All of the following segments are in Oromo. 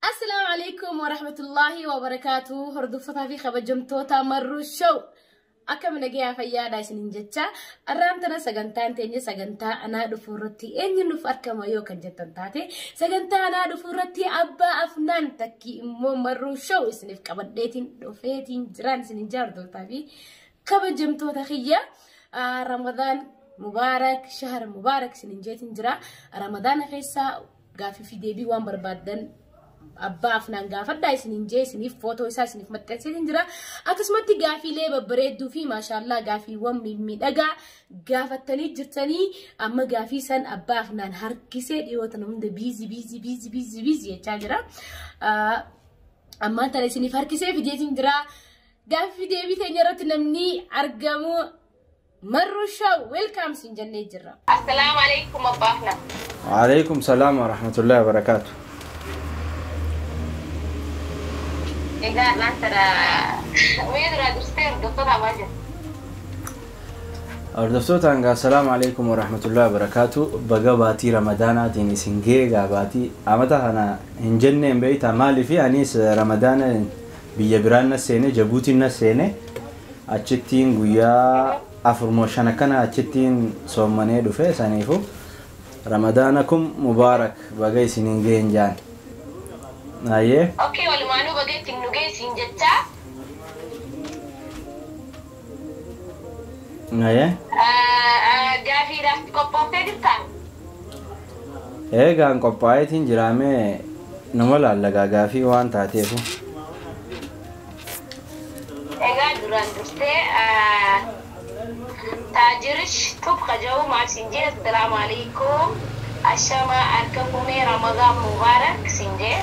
Assalaamu alaikum warahmatullahi wabarakaatuh. Hordoftoota fi kabajamtoota Marruu Show. Akkam nagayaa fayyaadha isiniin jecha. Arraan tana sagantaan teenya sagantaa anaa dhufuu irratti eenyu nuuf argama yoo kan jettan taate, sagantaa anaa dhufuu irratti abbaa Afnaan takkii immoo Marruu Show isiniif qabadheetiin dhufeetiin jiraan isiniin jaa. Hordoftoota fi kabajamtoota kiyya, Ramadaan mubaarak, shahar mubaarak isiniin jeetiin jira. Ramadaana keessaa gaafii fi deebii waan barbaaddan abbaa Afnaan gaafadhaa isiniin jee, isiniif footoo isaa isiniif maxxanseetiin jira. Akkasumatti gaafiilee babbareedduu fi maashaallaa gaafiiwwan mimmiidhagaa gaafattanii jirtanii, amma gaafii san abbaa Afnaan harkisee dhiyoota hunda busy busy busy busy busy jechaa jira. Ammaan tana isiniif harkisee fideetiin jira. Gaafii deebii teenya irratti namni argamu Marruu Show, welcome siin jennee jirra. Assalaamu alaikum, abbaa Afnaan. Waalaikum salaam wa rahmatullahi wa barakaatu. Egaa har'aan tana mee duraa dursitee hordoftoota maal jettu? Hordoftoota hangaa, assalaamu alaikum wa rahmatullahi wa barakaatu. Baga baatii Ramadaanaatiin isin geegaa. Baatii amata kana hin jenneen beeyta, maaliifi anis Ramadaana biyya biraan na seene, Jabuutiin na seene, achittiin guyyaa 4 moo 5 akkana achittiin soommanee dhufe. Saniifu Ramadaanakum mubaarak, baga isiniin geenyaan jaan. Ayyee. Okay, walumaanuu baga ittiin nu geessiin jechaa. Ayyee. Gaafiidhaaf qophooftee jirtaa? Eegaan qophaa'eetiin jiraamee nama laallagaa gaafii waan taateefu. Egaa duraan dursee Taajirish Tub Kaja'u maal siin jee? Assalaamu alaikum. Ashama, harka fuunee, Ramadaan mubaarak siin jee.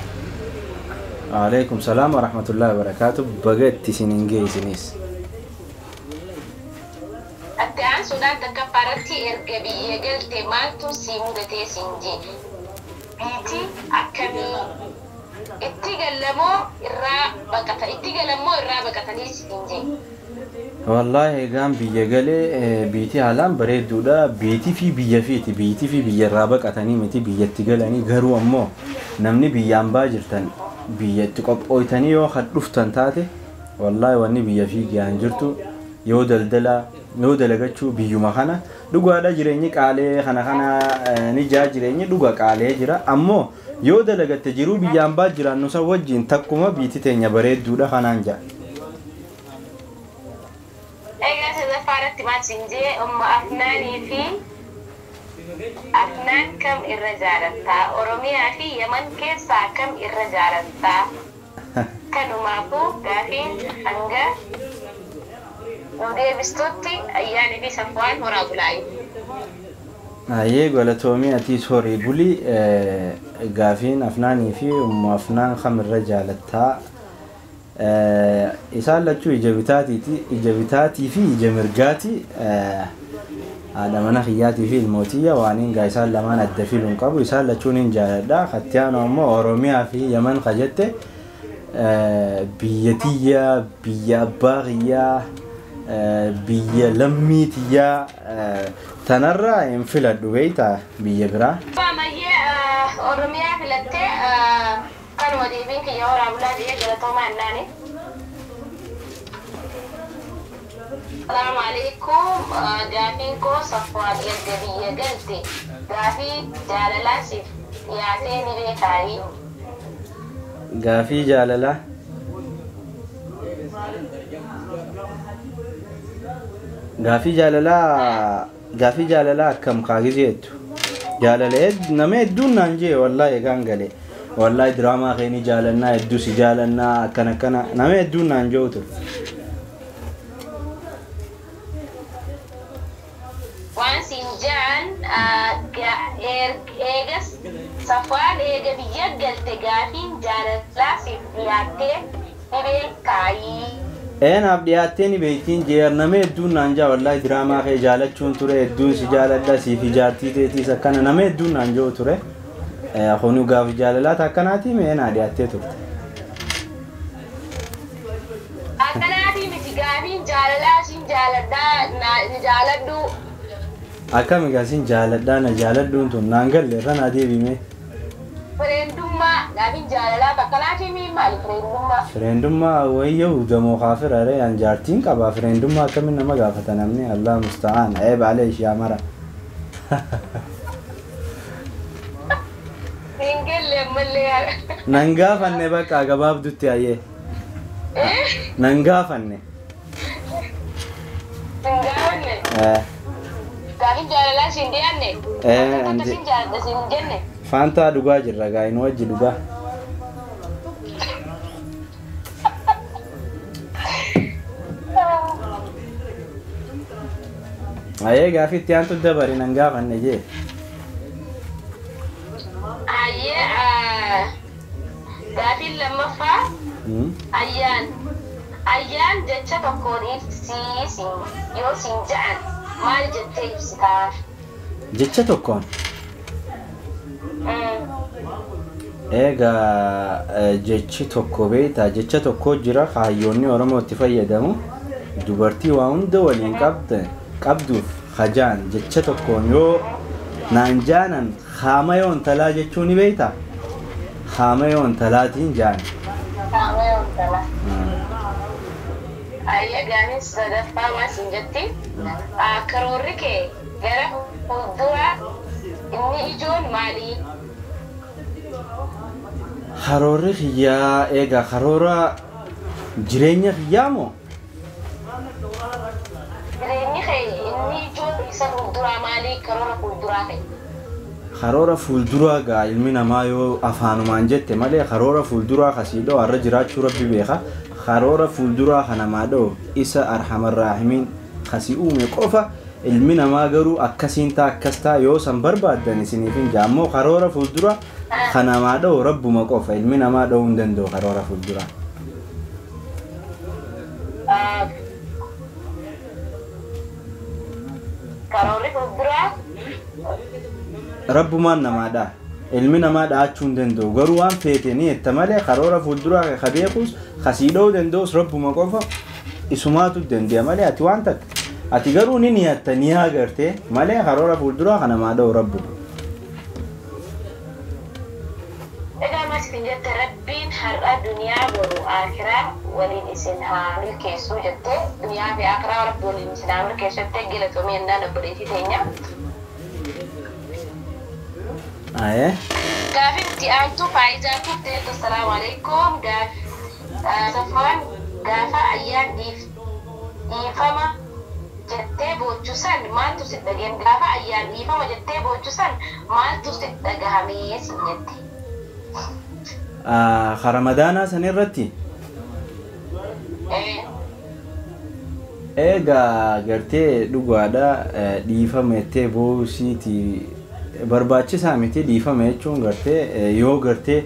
Waalaikum salaam wa rahmatullahi wa barakaatu. Baga itti isiniin gee isinis. Itti aansuudhaan takkaffaa irratti erga biyya galte maaltu si mudatee siin jee. Biitii akkamii itti gallamoo irraa baqata, itti galammoo irraa baqatanii siin jee. Wallaahi egaan biyya galee biitii haalaan bareedduudha. Biitii fi biyya fiiti. Biitii fi biyya irraa baqatanii miti, biyyatti galanii. Garuu ammoo namni biyyaan baa jirtan biyyatti qophooytanii yoo kan dhuftan taate, wallaahi wanni biyya fiigiyaan jirtu yoo daldala yoo dalagachuu biyyuma kana dhugaadha. Jireenyi qaalee kana ni jaa, jireenyi dhuga qaalee jira. Ammoo yoo dalagatte jiruu biyyaan baa jiraannu san wajjin takkuma, biitii teenya bareedduudha kanaan jaa. Egaa sadaffaa irratti maal siin jee? Umma Afnaanii fi Afnaan kam irra jaalattaa? Oromiyaa fi Yaman keessaa kam irra jaalattaa? Kanumaafuu gaafiin hanga nu deebistutti ayyaanii fi Safwaan horaa bulaayi. Ayyee, galatoomii, atiis horii buli. Gaafiin Afnaanii fi Ummu Afnaan kam irra jaalattaa? Isaan lachuu ija bitaatiiti, ija bitaatii fi ija mirgaati. Haadha mana kiyyaatii fi ilmootiyya waan hin isaan lamaan adda filuun qabu, isaan lachuun hin jaaladha. Kattiyaanu ammoo Oromiyaa fi Yaman ka jette, biyya tiyya, biyya abbaa kiyyaa, biyya lammii tiyyaa tanarraa hin filadhu beeyta biyya biraa. Mayyee, Oromiyaa filattee, kanuma deebiin kiyya, horaa bulaa biyya, galatoomaa innaani. Salaamu alaikum. Gaafiin koo Safwaan erga biyya galte gaafii jaalalaa siif dhiyaatee ni beekaanii? Gaafii jaalalaa? Gaafii jaalalaa, gaafii jaalalaa akkam kaagisi jettu? Jaalala nama hedduun naan jee, wallaahi egaan galee. Wallaahi diraamaa kee ni jaalannaa, hedduu si jaalannaa, akkana akkana nama hedduun naan jiru ture. Waan siin jaan, eegas Safwaan eega biyya galte gaafiin jaalalaa siif dhiyaattee ni beekaayii? Ee, naaf dhiyaattee ni beektiin jee, nama hedduun naan jaa, wallaahi diraamaa kee jaalachuun ture, hedduun si jaaladha, siif ijaartii teetiis akkana nama hedduun naan jiru ture. Kuni gaafi jaalalaa akkanaati mee naa dhiyaattee turte. Akkanaatii miti, gaafiin jaalalaa siin jaaladhaa na jaaladhu. Akkami egaa siin jaaladhaa na jaaladhuun tun naan galle, irra naa deebime. Friendummaa. Gaafiin jaalalaa bakka laatii maali friendummaa? Friendummaa wayyoo damoo kaafira ree an jaartiin qaba friendummaa akkamiin nama gaafata namni Allah musta'aan eeb alee ishee amara. Hin galle ammallee. Nan gaafanne bakka gabaabdutti ayyee. Nan gaafanne. Hin gaafanne. Gaafiin jaalalaa siin dhiyaanne. Akka siin jaaladha siin jenne. Faantaa dhugaa jirra gaayin wajji dhugaa. Ayyee gaafii itti aantu dabari nan gaafanne jee. Ayyee gaafiin lammaffaa ayyaan ayyaan jecha tokkoon ibsii yoo siin ja'an maal jettee ibsitaa? Jecha tokkoon? Egaa jechi tokko beektaa jecha tokko jira hayyoonni Oromoo itti fayyadamu dubartii waa hunda waliin qabduuf hajaan jecha tokkoon yoo naan jaanan haama yoon talaa jechuu ni beektaa? Haama yoon talaatiin jaan. Haama yoon talaa. Ayya gaafiin sadaffaa maal siin jetti? Karoorri kee gara fuulduraa inni ijoon maali? Karoorri kiyyaa egaa karoora jireenya kiyyaa moo? Jireenyi kee inni ijoon isa fuulduraa maali? Karoora fuulduraa kee. Karoora fuulduraa gaa ilmi namaa yoo afaanumaan jette malee karoora fuulduraa kasii dhoo har'a jiraachuu rabbi beeka. Karoora fuulduraa kanamaa dhoo isa arhamarraahimiin kasii uume qofa ilmi namaa garuu akkasiin taa akkas taa yoo san barbaaddan isiniif hin jaammoo karoora fuulduraa kanamaa dhoo rabbuma qofa ilmi namaa dhoo hin danda'u karoora fuulduraa. Karoorri fuulduraa Rabbumaan namaadha. Ilmi namaa dhahachuu hin danda'u. Garuu waan feete ni jetta malee karoora fuulduraa ka beekus kasii dha'uu danda'us rabbuma qofa isumaatu danda'a malee ati waan takka ati garuu ni niyatta ni agartee malee karoora fuulduraa ka namaa dha'u rabbuma. Egaa maal isin jette rabbiin har'a duniyaa boru akiraa waliin isin haa milkeessuu jettee duniyaa fi akiraa rabbi waliin isin haa milkeessu jettee galatoomii ennaan obboleettii teenya. Ayee. Gaafin itti aantu faayidaa turte assalaamu alaikum Safwaan gaafa ayyaan dhiifama jettee boochusan maaltu si dhagahame gaafa ayyaan dhiifama jettee boochusan maaltu si dhagahamee si jette. Ramadaanaa san irratti egaa gartee dhugaadha dhiifama jettee boo'uusiiti barbaachisaa miti dhiifama jechuun gartee yoo gartee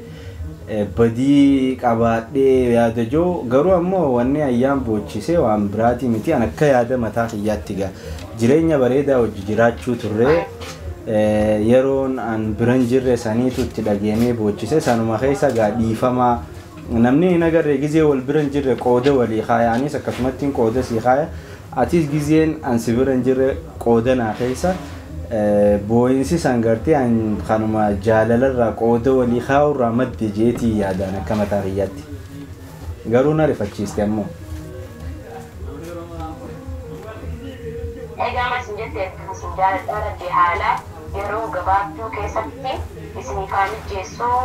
badii qabaadhee yaada joo garuu ammoo wanni ayyaan boochisee waan biraatii miti an akka yaada mataa kiyyaatti gaa jireenya bareedaa hojii jiraachuu turree yeroon an biran jirre saniitu itti dhageemee boochise sanuma keessa gaa dhiifamaa namni hin agarre gizee wal biran jirre qooda walii kaaya anis akkasumatti qooda sii kaaya atis gizeen an si biran jirre qooda naa keessa boo'insi san gartee an kanuma jaalalarraa qooda walii kaa'urraa madde jeetii yaadaan akka mataa kiyyaatti garuu na rifachiiste ammoo. Egaa maal isin jette isin jaaladhaa rabbi haala yeroo gabaabduu keessatti isiniif haa mijeessuu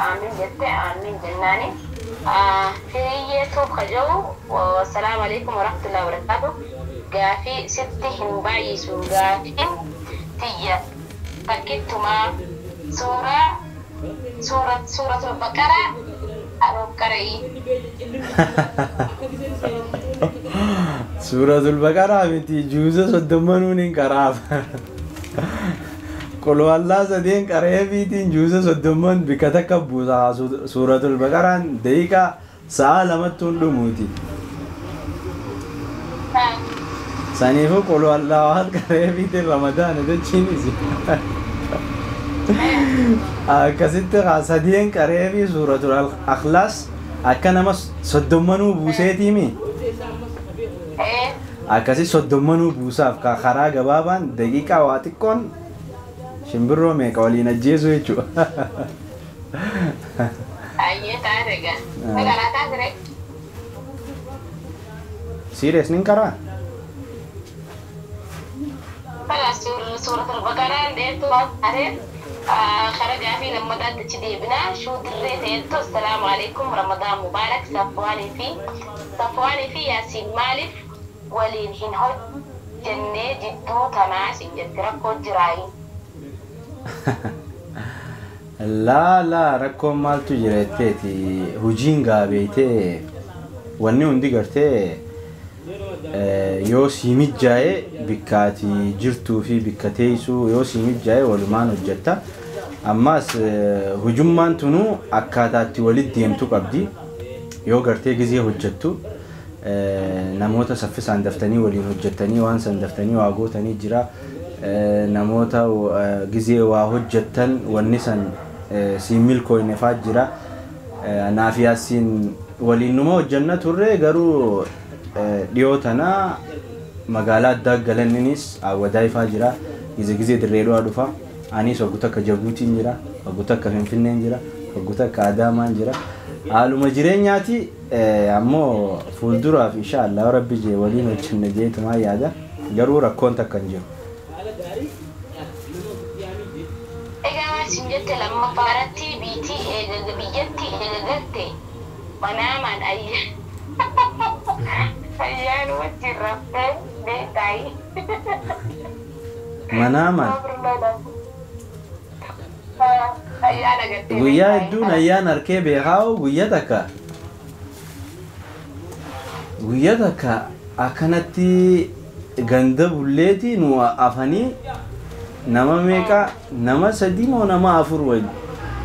aamin jette aamin jennaani. Hiriyyee tuuf kaja'u assalaamu alaikum warahmatullahi wabarakaatu. Gaafii sitti hin baay'isu gaafiin tiyya takkittumaa suuraa suuratul baqaraa anuuf qara'ii. Suuratul baqaraa miti juuza soddommanuun hin qaraaf. Qulwallaa sadeen qaree fiitiin juuza soddomman bikka takka buusa suuratul baqaraan daqiiqaa sa'a lamattuun dhumuuti. Saniifuu qulwallaa waan qaree fiitiin ramadaana jechiinis. Akkasitti sadeen qaree fi suuratul akhlaas akka nama soddommanuu buuseetiimi. Akkasi soddommanuu buusaaf karaa gabaabaan daqiiqaa waa xiqqoon shimbirroo meeqa waliin ajjeesu jechuudha. Ayyee taate egaa. Magaalaa taate. Serious nin karaa? Kala suuratul Baqaraan dheertuu waan taateef kara gaafii lammataatti achi deebinaa shuudirree ta'ettu. Assalaamu alaikum, Ramadaan Mubaarak. Safwaanii fi Yaasiin maaliif waliin hin hojjennee jidduu tanaa siin jetti, rakkoo jiraayi? Laa laa, rakkoon maaltu jira jetteeti, hojiin gaabeetee wanni hundi gartee yoo sii mijaa'e bikka ati jirtuu fi bikka teessuu yoo sii mijaa'e walumaan hojjetta. Ammas hujummaan tunuu akkaataatti walitti deemtu qabdi. Yoo gartee gizee hojjettu namoota saffisaan daftanii waliin hojjettanii waan san daftanii waa gootanii jira. Namoota gizee waa hojjettan wanni san siin milkooyne faa jira. Naaf Yaasiin waliin numa hojjenna turre, garuu dhiyoo tana magaalaa addaa galanninis Awwadaa ifaa jira. Gize gizee Dirree Dhawaa dhufa. Anis waggoota akka Jabuutiin jira, waggoota akka Finfinneen jira, waggoota akka Adaamaan jira. Haaluma jireenyaati, ammoo fuulduraaf insha Allah rabbi jee waliin hojjenna jeetumaa yaada. Garuu rakkoon takka hin jiru. Egaa maal siin jette lammaffaa irratti, biitii eega biyyatti eega galte manaamaan ayyaan wajjin raftee beektaayi? Manaamaan Ayyaana gartee guyyaa beektaayi? Hedduun ayyaan harkee beekaa'u guyyaa takka akkanatti ganda bulleeti nu afanii nama meeqa, nama sadi moo nama afur wayi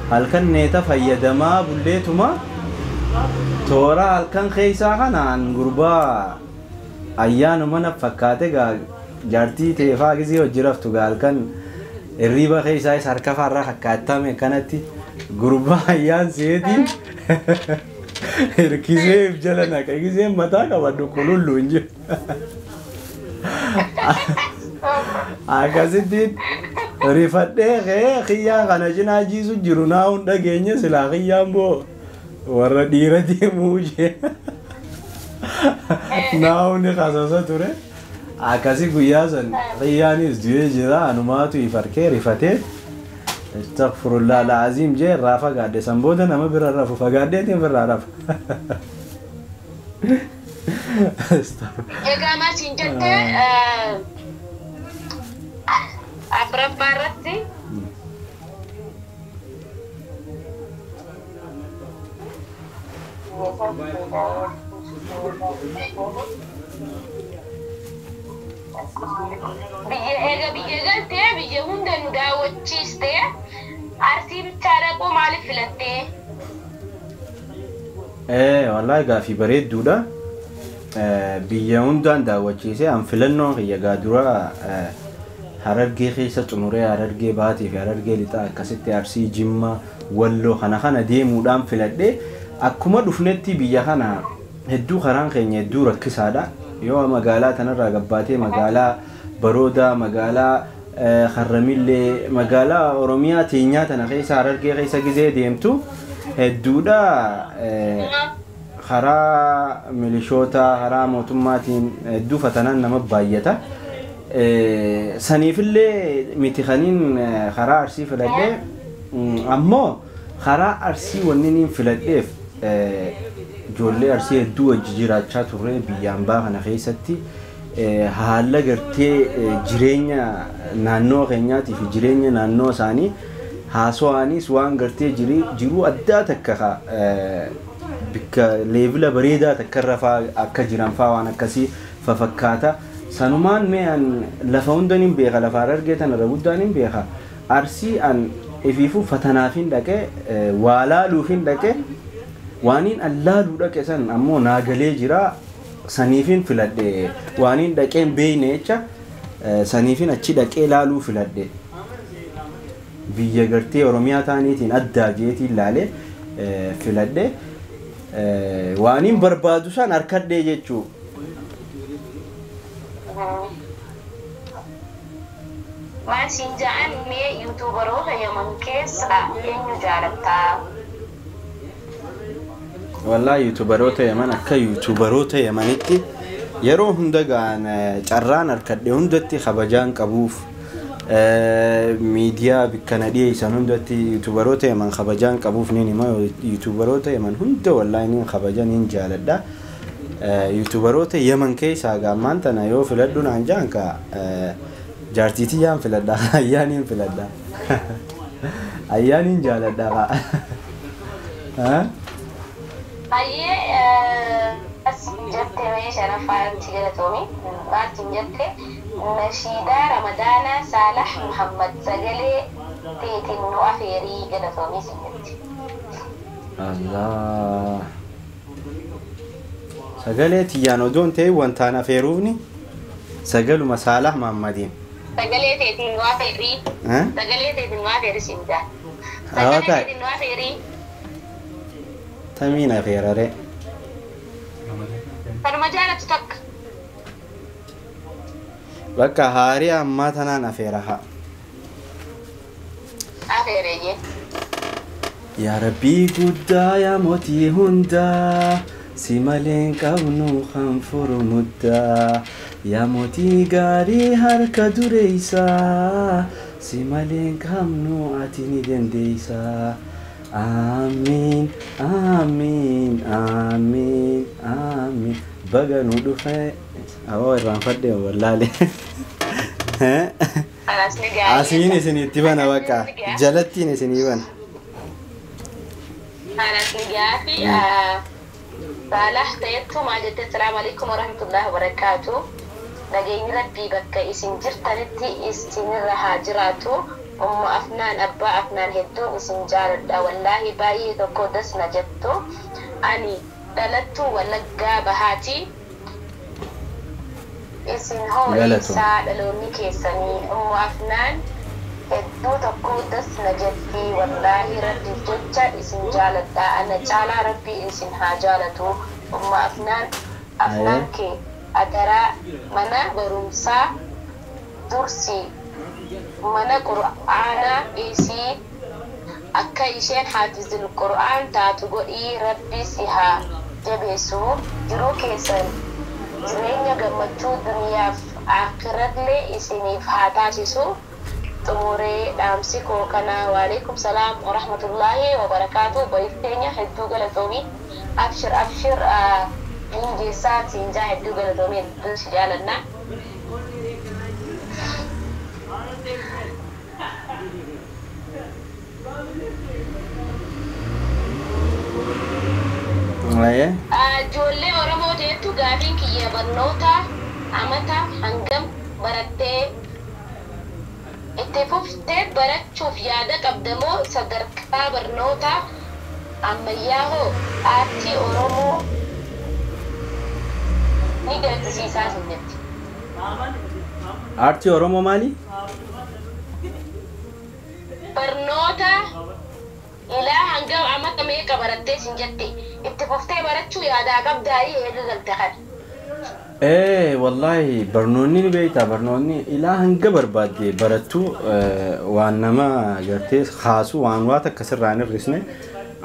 halkan neeta fayyadamaa bulleetuma toora halkan keessaa kanaan gurbaa ayyaanuma na fakkaate gaa jaartii teefaa gisee hojii raftu gaa halkan hirriiba keessaa isa harka faarraa fakkaatame kanatti gurbaa ayyaan seetiin hirkisee if jala naqa, giseen mataa qabadhu qulullu hin jiru. Akkasitti rifadhee ka'ee kiyyaan kana cinaa jiisu jiru naa hun dhageenye silaa kiyyaan boo warra dhiira deemuu jee naa hundi kasasa ture. Akkasi guyyaa san kiyyaanis du'ee jira, anumaatu if harkee rifatee astaghfirullah alazim jee irraa fagaadhe. San booda nama bira rafu fagaadheetiin birraa rafa. Egaa maal siin jette afuraffaa irratti? Biyya eega biyya galtee biyya hunda nu daawwachiistee Arsii bichaa dhaquu maaliif filattee? Wallahi gaafii bareedduudha. Biyya hundaan daawwachiisee an filannoon kiyya gaa dura Harargee keessa xumuree Harargee Baatii fi Harargee Lixaa, akkasitti Arsii, Jimmaa, Walloo kana kana deemuudhaan filadhee. Akkuma dhufnetti biyya kana hedduu karaan keenya hedduu rakkisaadha. Yoo magaalaa tanarraa gabbaatee magaalaa Baroodaa, magaalaa Harramillee, magaalaa Oromiyaa teenyaa tana keessa Harargee keessa gizee deemtu hedduudha. Karaa milishoota karaa mootummaatiin hedduu fatanaan nama baay'ata. Saniifillee miti kaniin karaa Arsii filadhee, ammoo karaa Arsii wanni niin filadheef ijoollee Arsii hedduu wajji jiraachaa turre biyyaan baa kana keessatti haala gartee jireenya naannoo keenyaatii fi jireenya naannoo isaanii haasawaanis waan gartee jiruu addaa takka bikka level bareedaa takka irra faa akka jiran faa waan akkasii fafakkaata. Sanumaan mee an lafa hunda nin beeka, lafa Harargee tana irra guddaan hin beeka. Arsii an ifiifuu fatanaafin dhaqee waa laaluufin dhaqee, waaniin an laaluu dhaqe san ammoo naagalee jira, saniifin filadhe. Waaniin dhaqeen beeyne jecha saniifin achi dhaqee laaluu filadhe. Biyya gartee Oromiyaa taaniitiin addaa jeetiin laalee filadhe. Waaniin barbaadu san harkadhee jechuu. Maal siin ja'an, mee YouTuberoota Yaman keessaa eenyu jaalattaa? Wallaahi yuutubaroota Yaman akka yuutubaroota Yamanitti yeroo hunda ga'an carraan harkadhe hundatti kabajaan qabuuf, miidiyaa bikkana dhiyeessan hundatti yuutubaroota Yaman kabajaan qabuuf nin hima. Yuutubaroota Yaman hunda wallaahi nin kabaja, nin jaaladha. Yuutubaroota Yaman keessaa gaammaan tana yoo filadhu naan jaan ka jaartiitiyyaan filadha, ayyaaniin filadha, ayyaaniin jaaladha kaa. Baay'ee asin jette mee shanaffaatti galatoomi. Maaltiin jette? Nashiidaa Ramadaanaa Saalah Muhammad sagalee teetiin nu afeerii, galatoomii sin jetti. Allah. Sagalee tiyyaan odoon ta'e wantaan afeeruufni sagaluma Saalah Muhammadiin. Sagalee teetiin nu afeerii. Sagalee teetiin nu afeerii sin jaa. Sagalee teetiin nu afeerii. Tamiin afeerare. Kanuma jaalatu takka. Bakka haarii ammaa tanaan afeera haa. Afeereyyee. Yaa Rabbii guddaa, yaa mootii hundaa, si malee hin qabnu kan furmuddaa. Yaa mootii gaarii harka dureessaa, si malee hin qabnu, ati ni dandeessaa. Amiin, amiin, amiin, amiin. Baga nu dhufe. Awwa, irraanfadhe wallaale. Anas ni gaarii. Asiin isin itti bana, bakka jalattiin isinii bana. Anas ni gaafi. Saalah ta'ettu maal jette? Asalaamu alaikum warahmatullahi wabarakaatu. Nageenyi Rabbii bakka isin jirtanitti isinirra haa jiraatu. Ummu Afnaan, abbaa Afnaan, hedduun isin jaaladha. Wallaahi baay'ee tokko dasna jettu. Ani dhalattuu Wallaggaa Bahaati. Isin hoo Galatoom. eessaa dhaloonni keessanii? Ummu Afnaan hedduu tokko dasna jetti. Wallaahi Rabbiif jecha isin jaaladha. Ana caalaa Rabbii isin haa jaalatu. Ummu Afnaan, Afnaan kee adaraa mana barumsaa dursi, mana qur'aanaa dhiisii, akka isheen haafizul qur'aan taatu godhii. Rabbi si haa jabeessu. Jiruu keessan jireenya gammachuu duniyaaf akhiratlee isiniif haa taasisu. Xumuree dhaamsi koo kana. Waalaikum salaam warahmatullaahi wabarakaatu. Bariif teenya hedduu galatoomii. Abshir, abshir, minjeessaa siinjaa. Hedduu galatoomii, hedduu si jaalanna. Ayee. Ijoollee Oromoo jeettu, gaafiin kiyya barnoota amata hangam barattee? Itti fuftee barachuuf yaada qabdamoo? Sadarkaa barnoota ammayyaa hoo? Aartii Oromoo ni gaddisiisaa sin jetti. Aartii Oromoo maali? Barnoota ilaa hangam amata meeqa barattee sin jette. Itti fuftee barachuu yaadaa qabdaayii eega galte kana. Ee, wallaahi barnoonni ni beektaa, barnoonni ilaa hanga barbaadde barattu waan nama gartee kaasu waan waa takka sirraa hin hir'isne.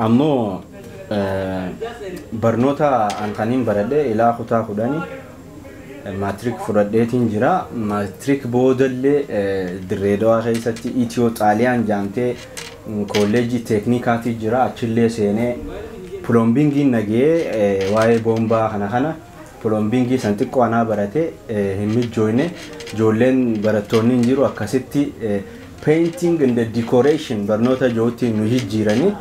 Ammoo barnoota an kaniin baradhe ilaa kutaa 10 matric fudhadheetiin jira. Matric boodallee Dirree keessatti Itiyoo Xaaliyaan jaamtee kolleejjii teeknikaatii jira, achillee seenee plumbingiin nagee waa'ee boombaa kana plumbingii san xiqqoo anaa barate hin mijjooyne, ijoolleen barattoonni hin jiru. Akkasitti painting and decoration barnoota jirutti nu jijjiiranii,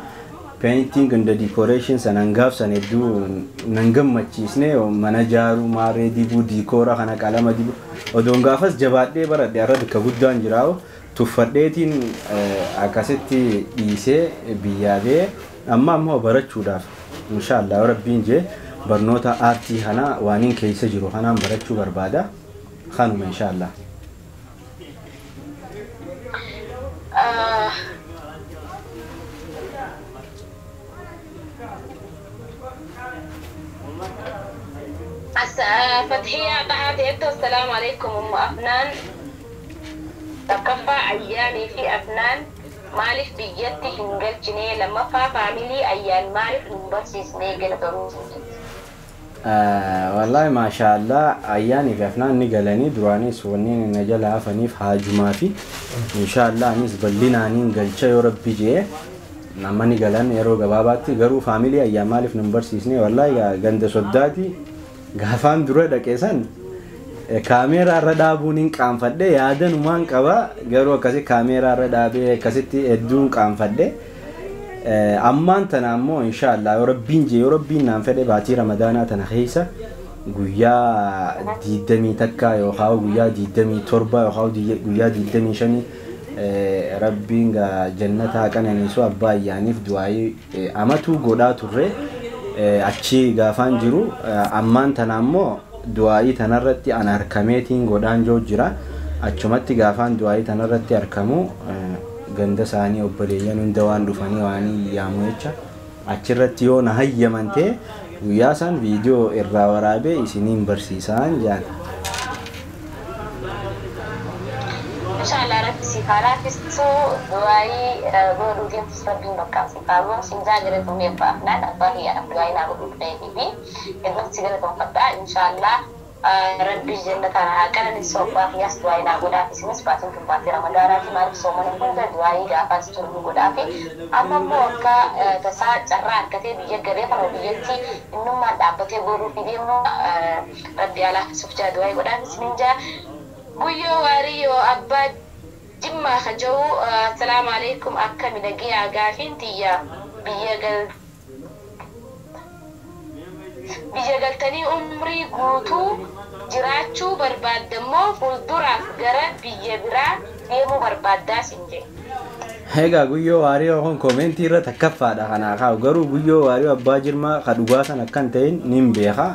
painting and decoration sanan gaaf san hedduu nan gammachiisne. Mana jaaruu, maaree dibuu, diikoora kana qalama dibuu odoon gaafas jabaadhee baradhe har'a bikka guddaan jiraa'u. Tuffadheetiin akkasitti dhiisee biyyaa ba'ee. Amma ammoo barachuudhaaf inshaallah Rabbiin jee barnoota aartii kana waaniin keessa jiru kanaan barachuu barbaada, kanuma inshaallah. Fathiyaa Xahaa, assalaamu alaikum. Ummu Afnaan, takkaffaa ayyaanii fi Afnaan Maaliif biyyatti hin galchine? Lammaffaa faamilii Ayyaan maaliif hin barsiisne? Galatoomii. Wallaahi maashaallah, Ayyaanii fi Afnaan ni galanii. Duraanis wanni na jala hafaniif haajumaa fi inshaallah anis bal'inaaniin galcha yoo Rabbi jee. Nama ni galan yeroo gabaabaatti. Garuu faamilii Ayyaan maaliif nu hin barsiisne? Wallaahi ganda soddaati gaafaan dura dhaqe san kaameeraa irra dhaabuun hin qaanfadhe. Yaadanumaan qaba, garuu akkasi kaameeraa irra dhaabee akkasitti hedduun qaanfadhe. Ammaan tana ammoo inshaallah yoo Rabbiin jee, yoo Rabbiin naan fedhe, baatii Ramadaanaa tana keessa guyyaa 21 yookaan guyyaa 27 yookaan guyyaa 25, Rabbiin jannata qananiisu abbaa Ayyaaniif du'aayii amatuu godhaa turre achi gaafaan jiru. Ammaan tana ammoo du'aayii tanarratti an harkameetiin godhaan joo jira. Achumatti gaafaan du'aayii tanarratti harkamu ganda isaanii obboleeyyan hunda waan dhufanii waan yaamu jecha achirratti yoo na hayyaman ta'e guyyaa san viidiyoo irraa waraabee isiniin barsiisaan jaan. Inshallah Rabbi siif haa laaffisu. Du'aayii godhuu deemtus Rabbiin bakka siif haa godhu. Siin jaa galatoomii abbaa Afnaan, abbaa kiyyaadhaaf du'aayii naa godhuu dhufeetii fi hedduun si galatoomfadha. Inshallah Rabbi jannataan haa qananiisu. Abbaa kiyyaas du'aayii naa godhaaf. Isinis baatiin tun baatii Ramadaanaati, maaliif soomana hunda du'aayii gaafaas jiru nu godhaafi. Amma immoo akka tasaa carraa argatee biyya galee kana biyyatti innummaan dhaabbatee godhuu fi deemu Rabbi haa laaffisuuf jaa du'aayii godhaaf isinin jaa. Guyyoo Waariyyoo abbaa Jimmaa kaja'u, assalaamu alaikum, akkami nagiyaa? Gaafiin tiyya biyya galtanii umrii guutuu jiraachuu barbaadda moo fuulduraaf gara biyya biraa deemuu barbaaddaa sin jedhe. Egaa Guyyoo Waariyoo kun koomentii irra takkaffaadha kanaa kaa'u. Garuu Guyyoo Waariyoo abbaa Jirmaa ka dhugaa san akkan ta'in nin beeka.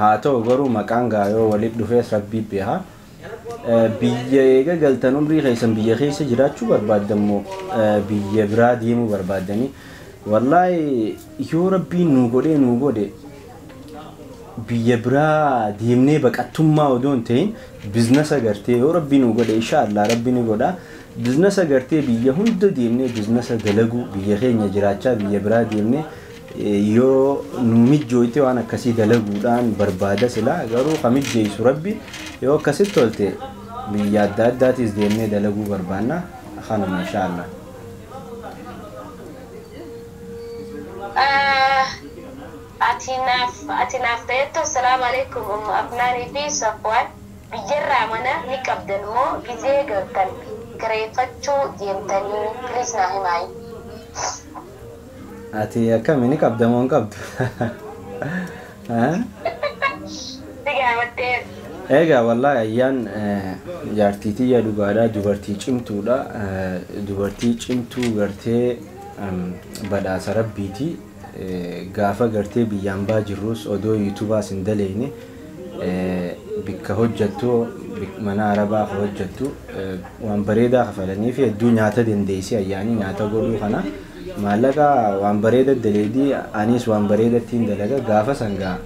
Haa ta'u garuu maqaan gaayoo walitti dhufees Rabbii beeka. Biyya eega galtan umrii keessan biyya keessa jiraachuu barbaadammoo biyya biraa deemuu barbaaddanii? Wallaahi yoo Rabbiin nuu godhee nuu godhe biyya biraa deemnee baqattummaa odoo hin ta'in biznasa gartee yoo Rabbiin nuu godhe, inshaallah Rabbi ni godha, biznasa gartee biyya hunda deemnee biznasa dalaguu, biyya keenya jiraachaa biyya biraa deemnee yoo nu mijjooyte waan akkasii dalaguudhaan barbaada silaa. Garuu ka mijjeessu Rabbi. Yoo akkasitti tolte biyya adda addaatis deemnee dalaguu barbaanna, kanuma inshaallah. Ati naaf ta'ettu, assalaamu alaikum umma Afnaanii fi Safwaan, biyyarraa mana ni qabdan moo gizee galtan kireeffachuu deemtanii? Please naa himaayi. Ati akkami, ni qabda moo hin qabdu? Si gaafattee. Egaa wallaahi Ayyaan jaartii tiyya dhugaadha, dubartii cimtuudha, dubartii cimtuu gartee badhaasa Rabbiiti. Gaafa gartee biyyaan baa jirrus odoo yuutuubaas hin daleene bikka hojjettu, mana arabaa ka hojjettu waan bareedaa kafalanii fi hedduu nyaata dandeessi. Ayyaanii nyaata godhuu kana maallaqa waan bareeda daleedii, anis waan bareedattiin dalaga. Gaafa sangaa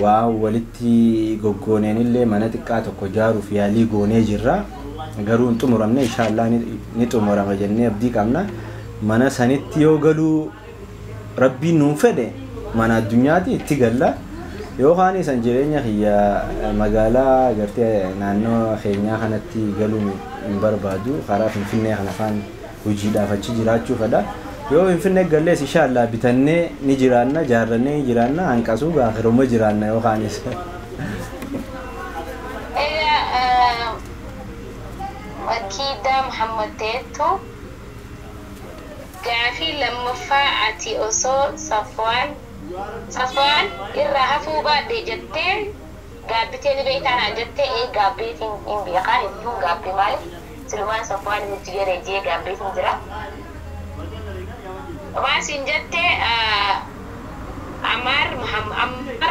waa walitti goggooneen illee mana xiqqaa tokko ijaaruuf yaalii goonee jirra. Garuu hin xumuramne. Inshaallah ni xumurama jennee abdii qabna. Mana sanitti yoo galuu Rabbiin nuun fedhe mana addunyaati itti galla, yookaan isan jireenya kiyya magaalaa gartee naannoo keenyaa kanatti galuu hin barbaadu. Karaa Finfinnee kana afaan hojiidhaaf achi jiraachuu fedha. Yoo Finfinnee gallees inshaallah bitannee ni jiraanna, jaarrannee ni jiraanna, hanqasuu gaafiruma jiraanna yookaanis. Egaa Wakiidaa Muhammad ta'ettu, gaafii lammaffaa, ati osoo Safwaan irraa hafuu baadhe jettee gaabbitee ni beektaa naan jettee? Ee, gaabbeetiin hin beekaa, hedduun gaabbee. Maaliif silumaan Safwaan nuti gara jee gaabbeetiin jira. Maal siin jette Amaar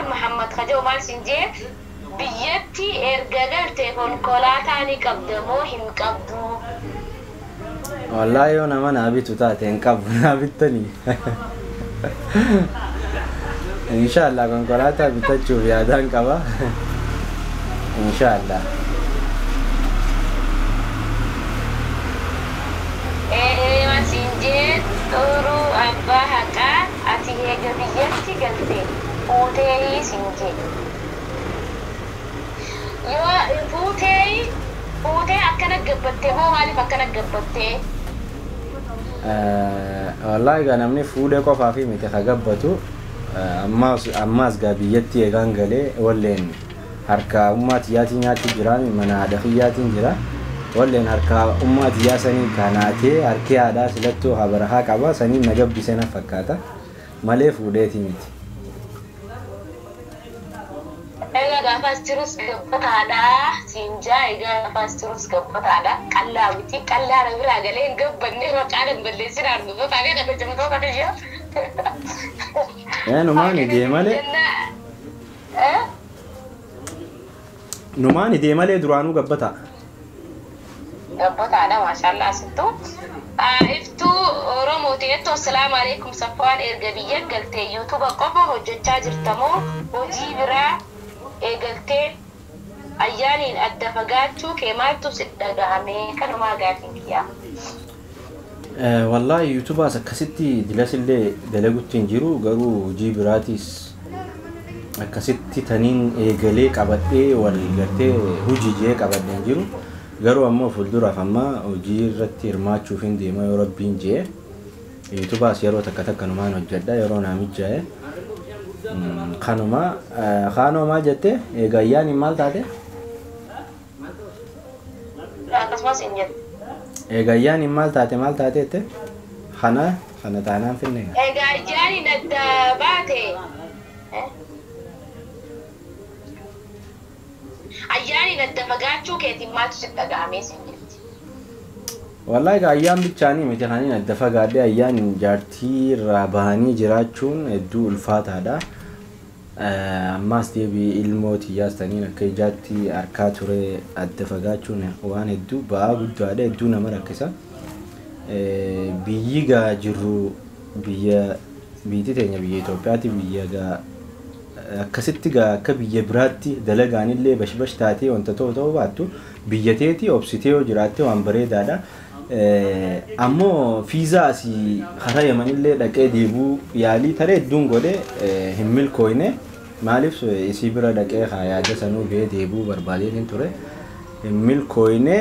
Muhammad Kajoo, maal siin jee? Biyyatti erga galte konkolaataa ni qabda moo hin qabdu? Wallaahi yoo nama naa bitu taate hin qabu, naa bittanii. Inshaallah konkolaataa bitachuuf yaadaan qaba. Inshaallah. Fuutee siin jee. Yoo fuutee fuutee akkana gabbattee moo maaliif akkana gabbattee? Wallaahi egaa namni fuudhee qofaa fi miti ka gabbatu. Ammaas gaa biyyatti eegaan galee walleen harka ummaa tiyyaatiin nyaachuu jira, mana haadha kiyyaatiin jira. Walleen harka ummaa tiyyaa sanii kanaatee harki haadhaa silattuu habarahaa qaba saniin na gabbise na fakkaata malee fuudheetii miti. Egaa gaafaas jirus gabbataadha. Siinjaa egaa gaafaas jirus gabbataadha. Qallaa miti qallaa na biraa galee hin gabbanne maqaa hin balleessin hordoftoota fi kabajamtoota kiyya. Numaan idee malee. Numaan idee malee duraanuu gabbataa. Gabbataadha maashaallah asittuu. Iftuu Oromooti jettu assalaamu alaikum Safwaan erga biyya galtee yuutuuba qofa hojjechaa jirtamoo hojii biraa eegaltee ayyaaniin adda fagaachuu kee maaltu si dhagahame kanumaa gaafiin kiyyaa. Wallaahi yuutuubaas akkasitti dilasillee dalagutti hin jiru garuu hojii biraatis akkasitti taniin eegalee qabadhee wal gartee hojii jee qabadhee hin jiru. Garuu ammoo fuulduraaf amma hojii irratti hirmaachuuf hin deema yoo rabbiin jee yuutuubaas yeroo takka takka numaan hojjedha yeroo naa mijaa'e. Kanuma kaanoo maal jette egaa ayyaaniin maal taate? Akkasumas hin jette. Egaa ayyaaniin maal taate maal taate jette? Kana kana taanaan finne. Egaa ayyaaniin adda baate. Ayyaaniin adda fagaachuu keetiin maaltu sitti dhagahame siin jetti? Wallaahi egaa ayyaan bichaanii miti kaniin adda fagaadhee ayyaaniin jaartii irraa bahanii jiraachuun hedduu ulfaataadha. Ammaas deebii ilmoo tiyyaas taniin akka ijaatti harkaa ture adda fagaachuun waan hedduu ba'aa guddaadha hedduu nama rakkisa. Biyyi gaa jirru biyya biyyi teenya biyya Itoophiyaati biyya gaa akkasitti gaa akka biyya biraatti dalagaanillee bashbash taatee wanta ta'u ta'uu baattu biyya teetii obsitee yoo jiraatte waan bareedaadha. Ammoo fiizaa asii karaa Yamanillee dhaqee deebuu yaalii taree hedduun godhe hin milkooyne. Maaliif isii bira dhaqee yaada sanuu ba'ee deebuu barbaadeetiin ture. Hin milkooyne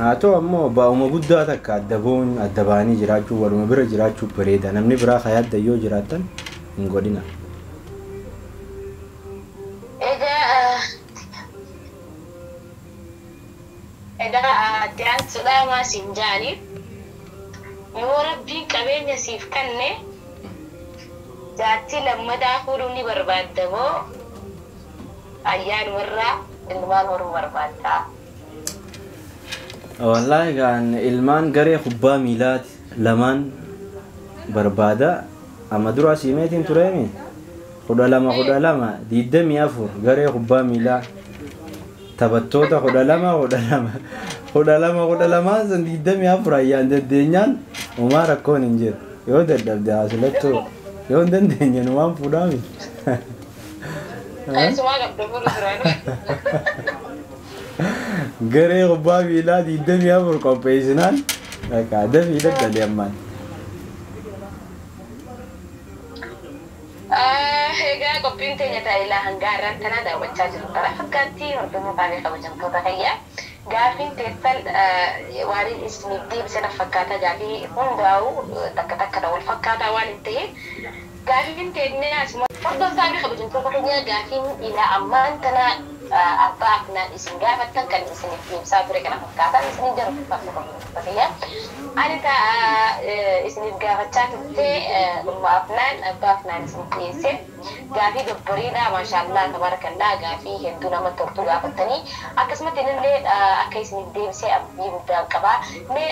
haa ta'u ammoo baa'uma guddaa takka adda ba'uun adda ba'anii jiraachuu waluma bira jiraachuu bareeda. Namni biraa ka yaadda yoo jiraattan hin godhina. Egaa aansuudhaa siin jaani yoo rabbiin qabeenya siif kenne jaartii lammataa fuudhuu ni barbaadda moo ayyaanumarraa ilmaan horuu barbaaddaa? Wallaahi gaan ilmaan garee kubbaa miilaati lamaan barbaada. Amma dura siimeetiin tureemi 12 12 24 garee kubbaa miilaa taphattoota 12 12 12 12 san 24 ayyaan dandeenyaan homaa rakkoon hin jiru. Yoo dadhabde haasilattuu yoo hin dandeenye numaan fuudhaami. Keessumaa qabda fuudhu duraan. Garee kubbaa miilaa 24 qopheessinaan dhaqa dafii dadhabe ammaan. Egaa qophiin teenya taa'ilaa hanga har'aan tana daawwachaa jiru tara fakkaatti hordofuu fi kabajamtoota kayyaa. Gaafiin teessan waan isiniif deebisan fakkaata gaafii hundaa'u takka takka wal fakkaataa waan hin ta'eef gaafiin teenya asuma hordofaa fi kabajamtoota kayyaa gaafiin ilaa ammaan tana abbaa afnaan isin gaafattan kan isiniif deebisaa ture kana fakkaatan isin jiru hordoftoota kayyaa. Ani isiniif gaafachaa turte umma afnaan abbaa afnaan isin dhiyeesse gaafii gabbariidha maashaallah tabaarakallaa gaafii hedduu nama toltu gaafattanii akkasumatti illee akka isiniif deebisee abdii guddaan qabaa mee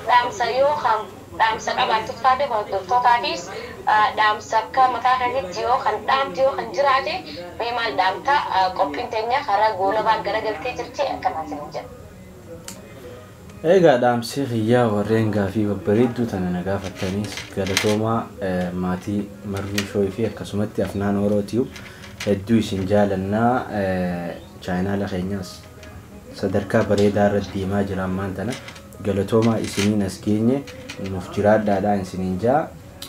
dhaamsa yoo kan dhaamsa qabaattu taate hordoftootaafis dhaamsa akka mataa keetitti yoo kan dhaamte yoo kan jiraate mee maal dhaamta qophiin teenya karaa goolabaan garagaltee jirti akkanaa isin jedha. Egaa dhaamsi xiyyaa warreen gaafii babbareedduu tana na gaafattaniis galatoomaa maatii Marruu Shooyi fi akkasumatti Afnaan Orootiyu hedduu isin jaalannaa chaayinaala keenyaas sadarkaa bareedaa irra deemaa jira ammaan tana galatoomaa isiniin as geenye nuuf jiraadhaadhaan isiniin jaa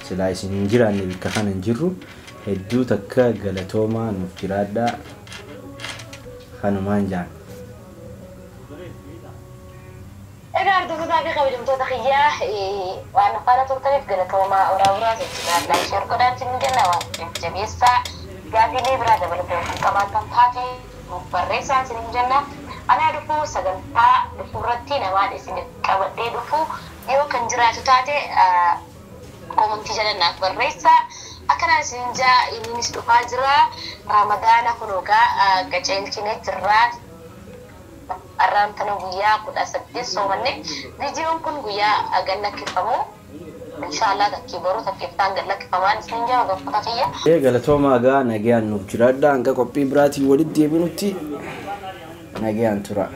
silaa isiniin jiraanne bakka kana hin jirru Hedduu takka galatoomaa, nuuf jiraadhaa, kanumaan jaan. Egaa hordoftoota fi kabajamtoota kiyyaa, waan faana turtaniif galatoomaa. Oraa biraa jechuudha. Like, share godhaan isin jenna, waan jajjabeessaa. Gaafiilee biraa dabalatee kan qabaatan taate nuuf barreessaa isin jenna. Anaa dhufuu sagantaa dhufuu irratti namaan isin qabadhee dhufu yoo kan jiraatu taate comment jala naaf barreessaa. Akkanaan isin jaa, innis dhufaa jira. Ramadaana kun ogaa qaceelchinee jirraa. Arraan tana guyyaa 18 soomanne. Viidiyoon kun guyyaa gad lakkifamu. Inshaallah takkii boruu takkiiftaan gad lakkifamaan isin jaa, hordoftoota kiyya. Ee, galatoomaa gaa, nagayaan nuuf jiraadhaa. Hanga qophii biraatiin walitti deebinutti nagayaan tura.